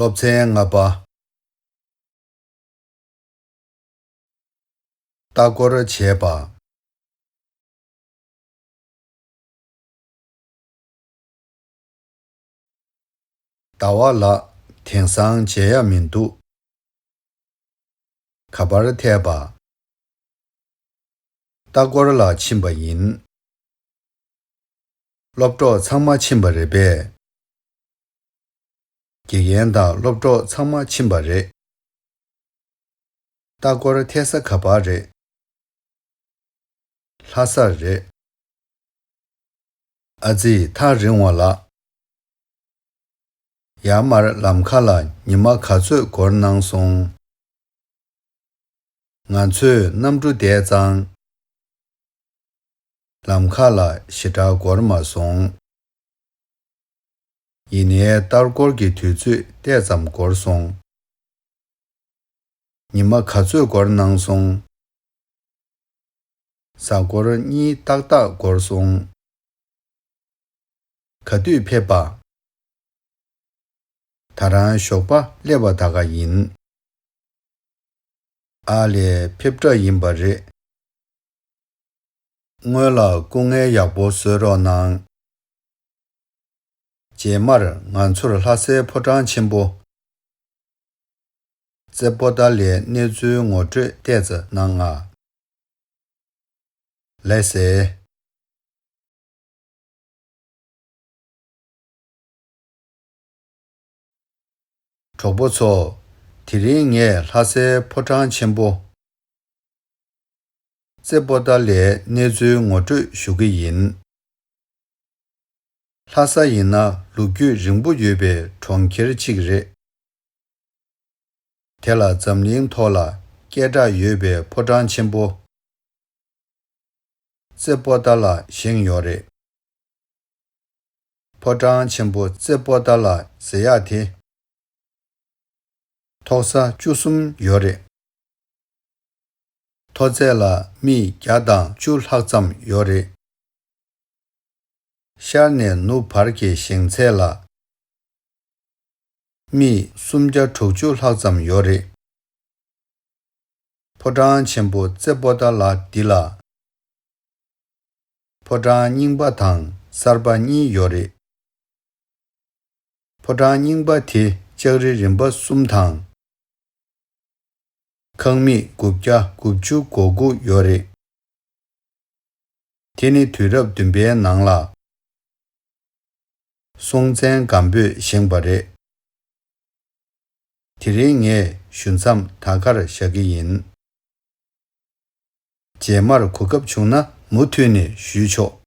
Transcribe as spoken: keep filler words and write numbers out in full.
སློབ་ཚན་ལྔ་པ། ལྟ་སྐོར་བྱས་པ། ཟླ་བ་ལགས། དེང་སང་མཇལ་ཡ་མི་འདུག་ག་པར་ཐད་པ། ལྟ་སྐོར་ལ་ཕྱིན་པ་ཡིན། སློབ་གྲོགས་ཚང་མ་ཕྱིན་པ་རེད་པས། དགེ་རྒན་དང་སློབ་གྲོགས་ཚང་མ་ཕྱིན་པ་རེད། ལྟ་སྐོར་ཐད་ས་ག་པར་རེད། ལྷ་སར་རེད། ཨ་ཙི། ཐག་རིང་བ་ལགས། ཡར་མར་ལམ་ཁ་ལ་ཉི་མ་ག་ཚོད་འགོར་གནང་སོང་། ང་ཚོས་གནམ་གྲུ་བསྡད་ཙང་། ལམ་ཁ་ལ་ཞེ་དྲག་འགོར་མ་སོང་། ཡིན་ནའི་ལྟ་སྐོར་གྱི་དུས་ཚོད་ཏོག་ཙམ་འགོར་སོང་། ཉི་མ་ག་ཚོད་འགོར་གནང་སོང་། གཟའ་འཁོར་གཉིས་ཏག་ཏག་འགོར་སོང་། ག་དུས་ཕེབས་པ། ད་རང་ཞོགས་པ་སླེབས་པ་ད་ག་ཡིན། ཨ་ལས། ཕེབས་གྲབས་ཡིན་པ་རེད། སྔོན་ལ་སྐུ་ངལ་ཡག་པོ་གསོ་རོགས་གནང་། རྗེས་མར་ང་ཚོར་ལྷ་སའི་ཕོ་བྲང་ཆེན་པོ་རྩེ་པོ་ཏཱ་ལའི་གནས་ཚུལ་ངོ་སྤྲོད་ཏོག་ཙམ་གནང་ང་། ལགས་སེ། གྲོགས་པོ་ཚོ། དེ་རིང་ངས་ལྷ་སའི་ཕོ་བྲང་ཆེན་པོ་རྩེ་པོ་ཏཱ་ལའི་གནས་ཚུལ་ངོ་སྤྲོད་ཞུ་གི་ཡིན། ལྷ་ས་ཡིན་ན་ལོ་རྒྱུས་རིང་པོ་ཡོད་པའི་གྲོང་ཁྱེར་གཅིག་རེད། དེ་ལ་འཛམ་གླིང་ཐོག་ལ་སྐད་གྲགས་ཡོད་པའི་ཕོ་བྲང་ཆེན་པོ་རྩེ་པོ་ཏཱ་ལ་བཞེངས་ཡོད་རེད། ཕོ་བྲང་ཆེན་པོ་རྩེ་པོ་ཏཱ་ལ་ཟེར་ཡག་དེ། ཐོག་ས་བཅུ་གསུམ་ཡོད་རེད། མཐོ་ཚད་ལ་མི་བརྒྱ་དང་བཅུ་ལྷག་ཙམ་ཡོད་རེད། ཤར་ནས་ནུབ་བར་གྱི་བཞེངས་ཚད་ལ་མི་སུམ་བརྒྱ་དྲུག་ཅུ་ལྷག་ཙམ་ཡོད་རེད། ཕོ་བྲང་ཆེན་པོ་རྩེ་པོ་ཏཱ་ལ་འདི་ལ་ཕོ་བྲང་རྙིང་པ་དང་གསར་པ་གཉིས་ཡོད་རེད། ཕོ་བྲང་རྙིང་པ་དེ་ལྕགས་རི་རིམ་པ་གསུམ་དང་། ཁང་མིག་དགུ་བརྒྱ་དགུ་བཅུ་གོ་དགུ་ཡོད་རེད། དེ་ནི་དུས་རབས་བདུན་པའི་ནང་ལ་སྲོང་བཙན་སྒམ་པོས་བཞེངས་པ་རེད། དེ་རིང་ངས་ཞུ་མཚམས་ད་གར་བཞག་གི་ཡིན། རྗེས་མར་གོ་སྐབས་བྱུང་ན་མུ་མཐུད་ནས་ཞུས་ཆོག